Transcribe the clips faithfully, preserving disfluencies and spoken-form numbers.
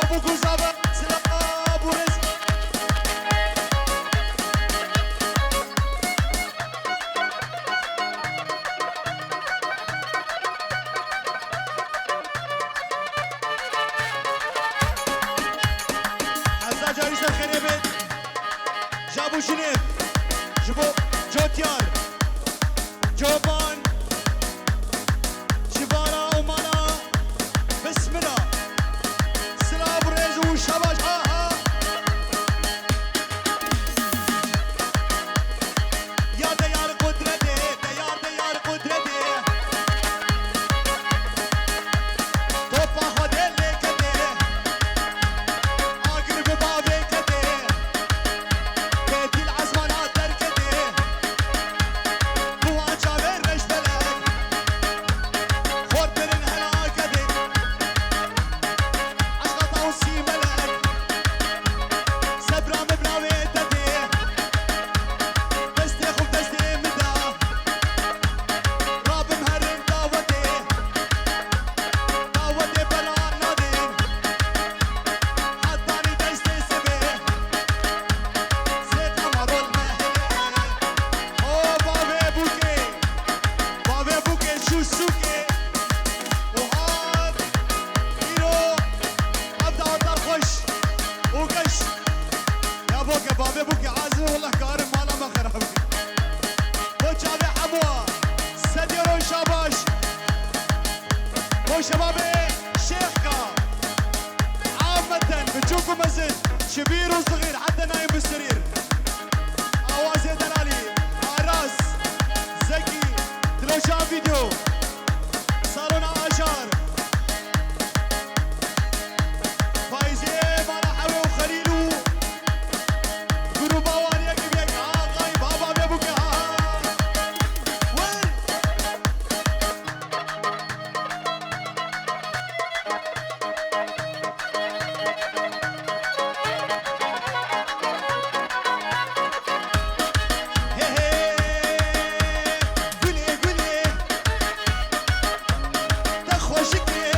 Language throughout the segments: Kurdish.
Bûk û zava, silav û rêz. Hezar carî ser xêrê bêt. Jab û Jinêv ji bo Cotyar, Coban, Civara û Mala, Bismila. Silav, rêz û şabaş. Ha, ha. Ya de yar qudretê, de yar, de yar qudretê. Topa Xwedê lê ketê. Agir bi bavê ketê. Têdî li ezmana derketê. Bi wan çavê reş felek. Xort birin hela ketê. Eşqa taw sî melek. Sebra min bila wê te tê. Destê xwe destê min da. Rabim herin dawetê. Dawetê bela nadên. Hetanî destê sibê. Sê qama rol mehilê. O bavê bûkê. Bavê bûkê çû sûkê. Û hat îro ev daweta xweş û geş. Ya boke, bavê bûkê azim, wela karim mala me xerab kir. Bo çavê hemûa, sedî euro şabaş. Bo şebabê Şêxka. Ameten, biçûk û mezin, kibîr û sixîr, heta nayên bi serîr. Awazê Delalî, Aras, Zekî, Dilocan Video, Salona Ajar, Fayzê, Mala Hewê û Xelîl û grûba wan yek bi yek, Aqayî, baba bê bûke, ha, ha. Wer. Hê hê, gulê gulê, te xweşik e,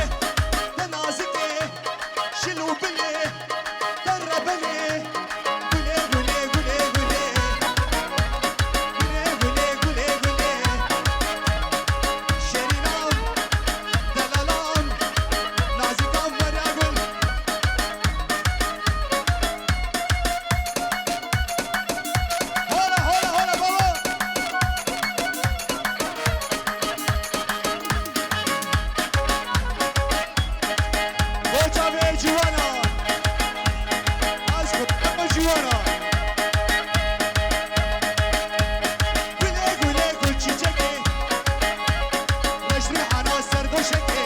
te nazik e, şil û bilê, te rebenê. Gulê, gulê, gulê, gulê. Gulê, gulê, gulê, gulê. Şerînan, delalan, nazikan were gul. Hola, hola, hola, baba. Bo çavê ciwana. Ez xwe dixwim ciwana. Gulê gulê gul çîçekê. Reşrîhana ser doşekê.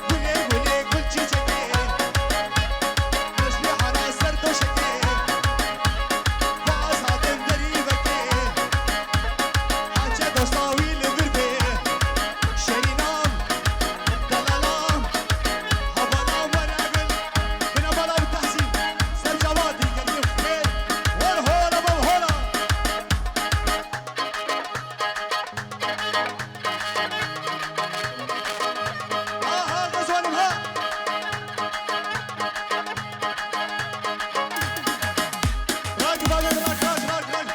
Gulê gulê gul çîçekê. Reşrîhana ser doşekê. Baz hatin derî vekê. Haçe dosta wî li vir bê. Şerînan, delalan, hevalan were gul. Bine bala bi tehsîn. Ser çava dî gelî xêr. Wer hola bab hola. Ha, ha, Rizwanîm, ha. Rak, rak, rak, rak, rak, rak.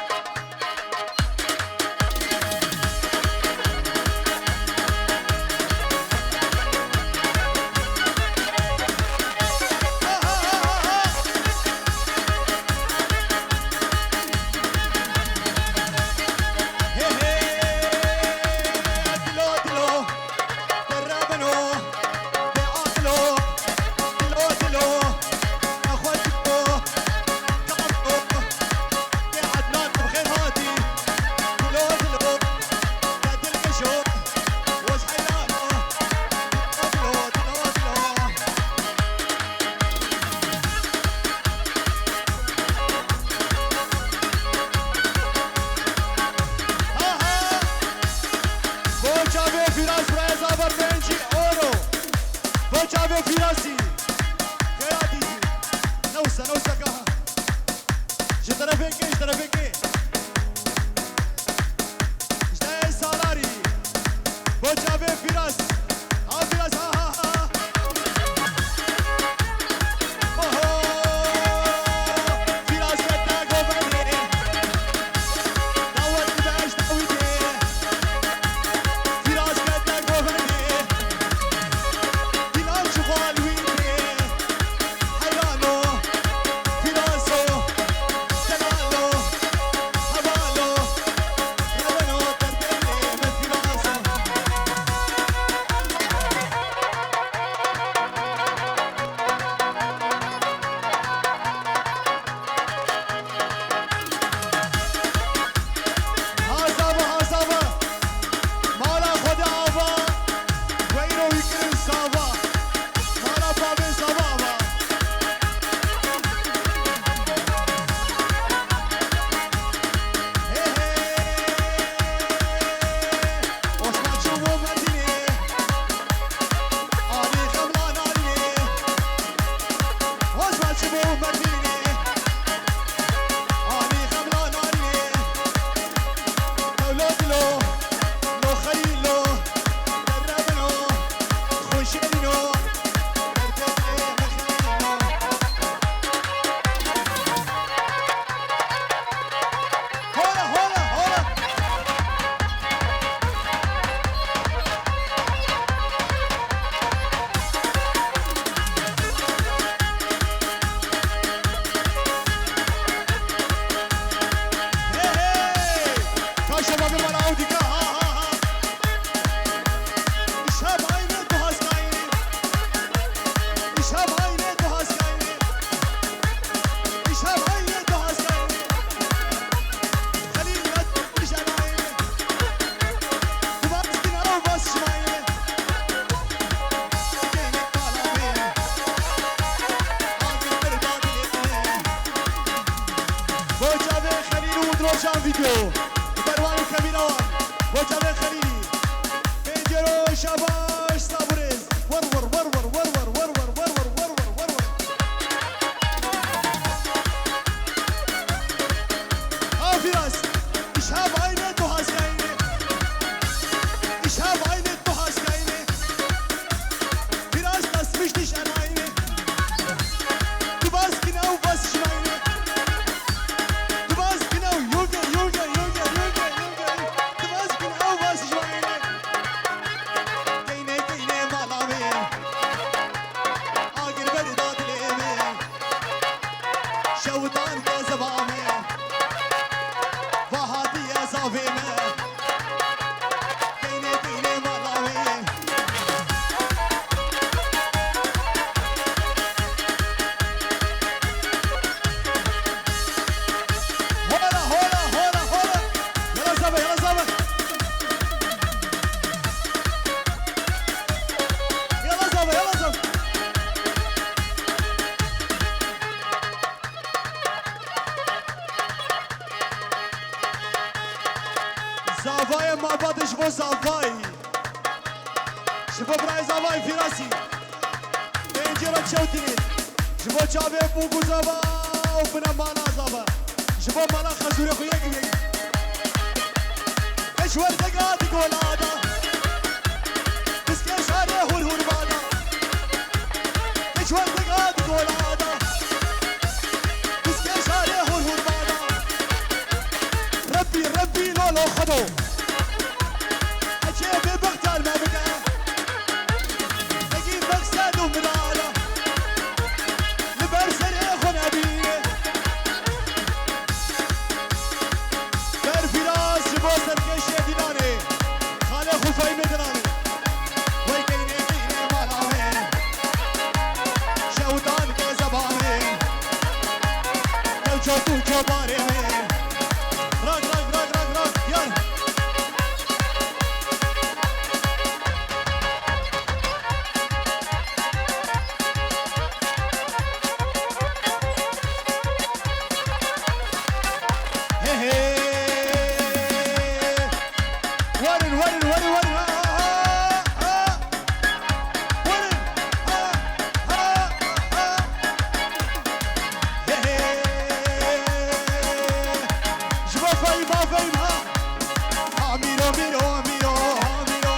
Aha! Bo çavê Fîras, birayê Zafer, pêncî euro. Bo çavê Fîrasî. Xêra dîtî. Newse, newse ka. Ji terefê kê, ji terefê kê. Ji dayê Salarî. Bo çavê Fîras. Ha Fîras, ha, ha, ha. Berwan û Kemîra wan. Bo çavê Xelîlî. Pêncero şabaş, sabirêz. Wer wer, wer wer, wer wer, wer wer, wer wer, wer wer, wer wer. Ha Firas. Ich hab eine, du hast keine. Ich hab eine, du hast keine. Firas, lass mich nicht alleine. Du weißt genau, was ich meine. Du weißt genau, Junge, Junge, Junge, Junge, Junge. Du weißt genau, was ich meine. Geyne, geyne mala me. Agir berda dilê me. Şewtan kezeba me. Vahadiye zavê me. Geyne, geyne mala me. Hola, hola, hola, hola. Yala zava, yala zava. Yala zava, yala zava. Zavayê malbatê ji bo zavayî. Ji bo birayê zavayî Fîrasî. Pêncê re çew tînê. Ji bo çavê bûk û zava û bina mala zava. Ji bo mala xezûrê xwe yek yek. Keç werdega di gola da. Piskê şarê hûr hûr bada. Keç werdega di gola da. Piskê şarê hûr hûr bada. Rebbî, Rebbî, lolo Xwedo. Ecê bê bextar me bike. Negî meqsed û mirada. Li ber serê xwe nebîne. Ber Fîras ji bo serkêşê dîlanê. Xalê xwe Fehîmê Delalê. Wey keynê keynê mala me. Şewtan kezeba me. Ew ço tu çobarê me. Rak, rak, rak, rak, rak, yar. He, he. Werin, werin, werin, werin. Ha, ha, ha. Werin. Ha, ha, ha. He, he. Ji bo Fehîm, ha, Fehîm, ha. Ha, mîro, mîro, mîro, ha, mîro.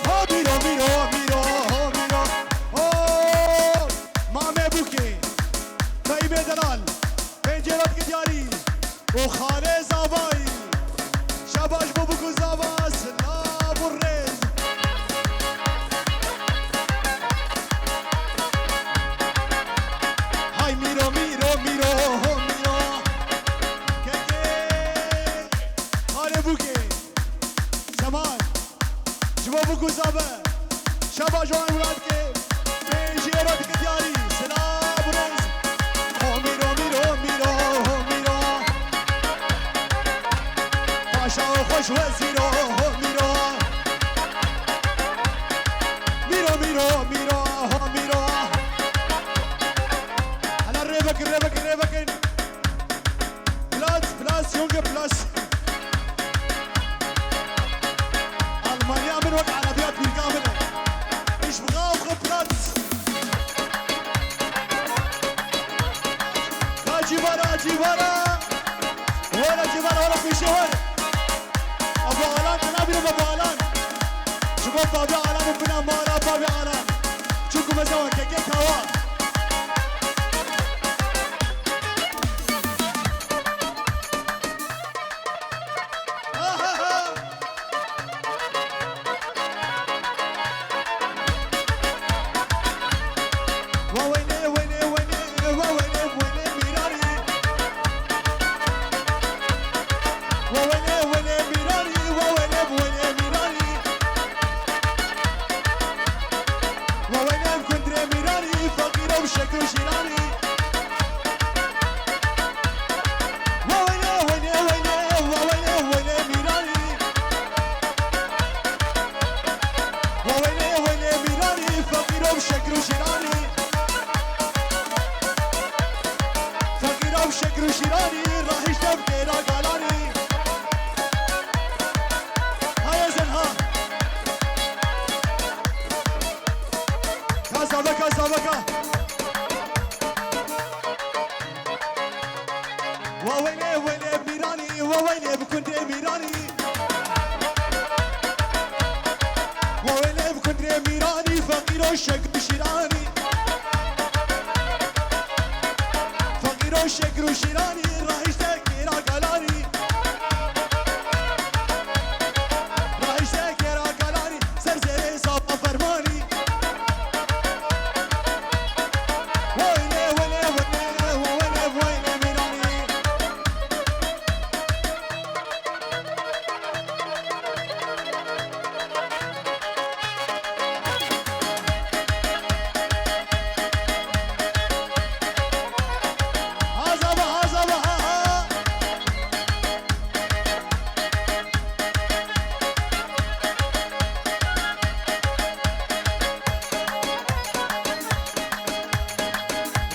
Ha, mîro, mîro, mîro, ha, mîro. Oh, Mamê Bûkê. Fehîmê Delal. Pêncê re dike diyarî. û Xalê Zavayî. Şabaş bo bûk û zava, silav û rêz. Hay mîro, mîro, mîro, ho mîro. Kekê. Xalê Bûkê. Şemal. Ji bo bûk û zava. Şabaş wan wila dike. Pêncê re dike diyarî. Silav û rêz. Ho mîro, mîro, mîro, ho mîro. Paşa û xweş wezîro, ho mîro. Mîro, mîro, mîro, ho mîro. Hela rê vekin, rê vekin, rê vekin. Platz, Platz, Junge, Platz. Almanya min wek Erebiya pîrka min e. Ich brauche Platz. Ka cîvara, cîvara. Were cîvara, were pêşê were. Abo Alan, te nabînim Abo Alan. Ji bo bavê Alan û bina mala bavê Alan. Çunku me zewa kekê kawa. Wa wele bi kundrê mîranî, feqîr û şekir û şîranî. Wa wele, wele, wele, wa wele, wele mîranî. Wa wele, wele mîranî, feqîr û şekir û şîranî. Feqîr û şekir û şîranî, Ka zaveka, zaveka. Wa weylê, weylê Mîranî, wa weylê bi kundê Mîranî. Wa weylê bi kundê Mîranî, feqîro şekir û şîranî. Feqîro şekir û şîranî, rahişte kêra galanî. Rahişte kêra galanî, ser zêrê sapa fermanî. Wayne, wayne, wayne, wayne, wayne, Mîranî. Haza be, haza be, ha, ha.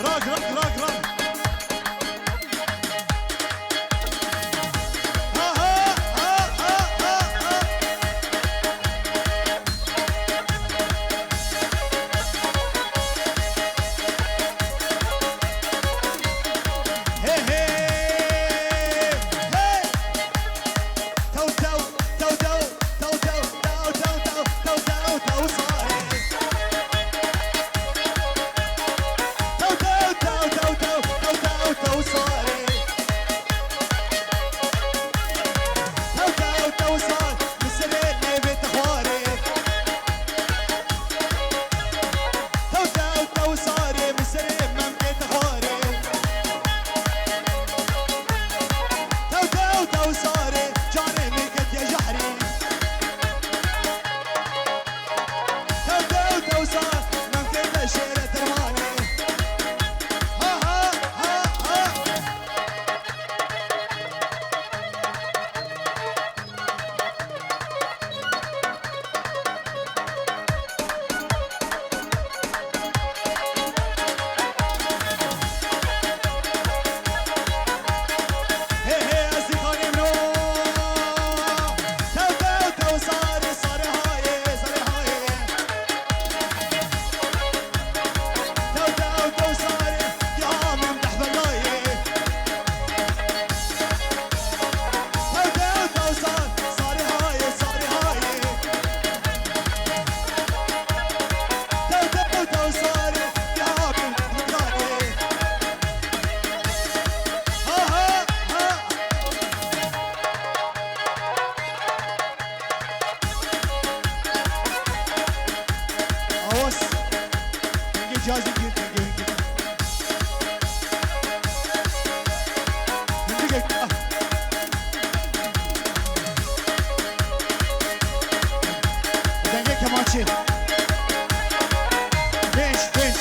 Rak, rak, rak, rak. Ha, ha, ha, ha, ha, ha. Hey, hey, hey. Tew, tew, tew, tew, tew, tew, tew, tew, tew, tew, tew, tew, tew, sarê. Tew, tew, tew, tew, tew, tew, tew, tew, sarê. Tew, tew, tew, sar, min serê nêvê te xwarê. Tew, tew, tew, sarê, min serê memkê te xwarê. Tew, tew, tew, sarê, canê min ketiye jehrî. Tew, tew, tew, sar, memkê te şêre dermanê. Ha, ha, ha, ha. Hey, hey, ez dîxanê min o. Tew, tew, tew, sarê, sarê hayê, sarê hayê. Tew, tew, tew, sarê, ya min dehbelayê. Tew, tew, tew, sar, sarê hayê, sarê hayê. Tew, tew, tew, sarê, ya min dehbelayê. Ha, ha, ha. Awas. Dengê cazî gir, dengê wî gir. Hindik ek-, ah. Dengê kemançê. Genç, genç.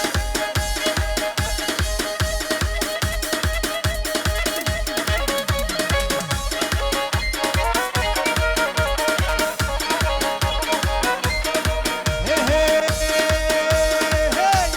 Hey, hey, hey.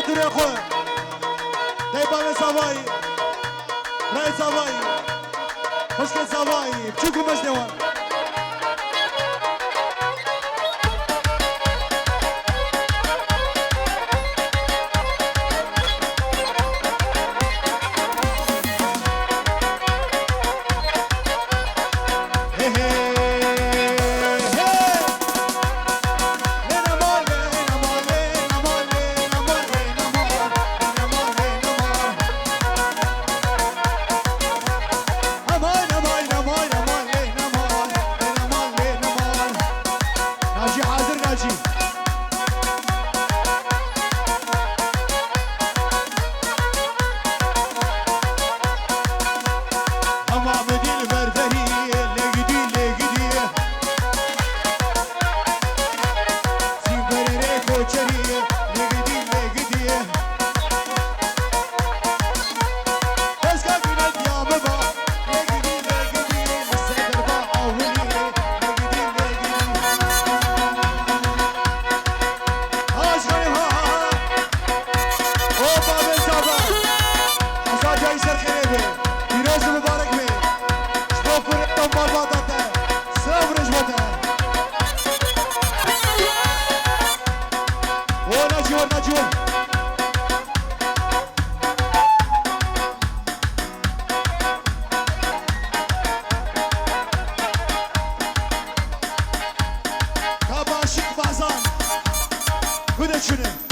Turê xwe. Dey bavê zavayî. Ray zavayî. Xwişkê zavayî. Çûk û mejnê wan. Nacî hazir, Nacî. Hema midî li ber verî, lê gidî, lê gidî. Sî berê rê koçerî, lê gidî, lê gidî. Keska gine diya min ba, lê gidî, lê gidî. Li ser derba awilî, lê gidî, lê gidî. Aşkım ha ha ha. O bavê zava. Heza cayî ser xêrê be. Pîroz û mibarek be. Ji bo kurê malbata te. Silav re ji bo te. O Nacî, o Nacî, o. Ka başik bazan. Ku de çûne.